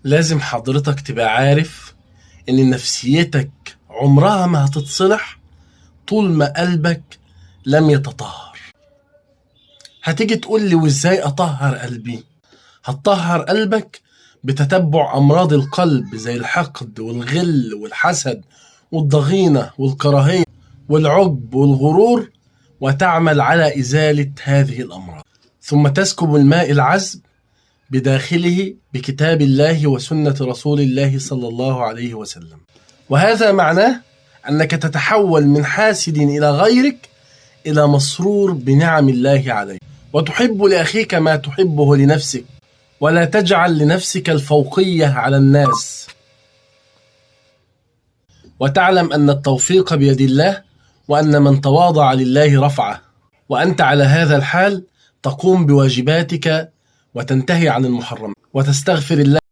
لازم حضرتك تبقى عارف إن نفسيتك عمرها ما هتتصلح طول ما قلبك لم يتطهر. هتيجي تقول لي وإزاي أطهر قلبي؟ هتطهر قلبك بتتبع أمراض القلب زي الحقد والغل والحسد والضغينة والكراهية والعجب والغرور، وتعمل على إزالة هذه الأمراض، ثم تسكب الماء العذب بداخله بكتاب الله وسنة رسول الله صلى الله عليه وسلم. وهذا معناه أنك تتحول من حاسد إلى غيرك إلى مسرور بنعم الله عليك، وتحب لأخيك ما تحبه لنفسك، ولا تجعل لنفسك الفوقية على الناس. وتعلم أن التوفيق بيد الله، وأن من تواضع لله رفعه. وأنت على هذا الحال تقوم بواجباتك وتنتهي عن المحرم وتستغفر الله.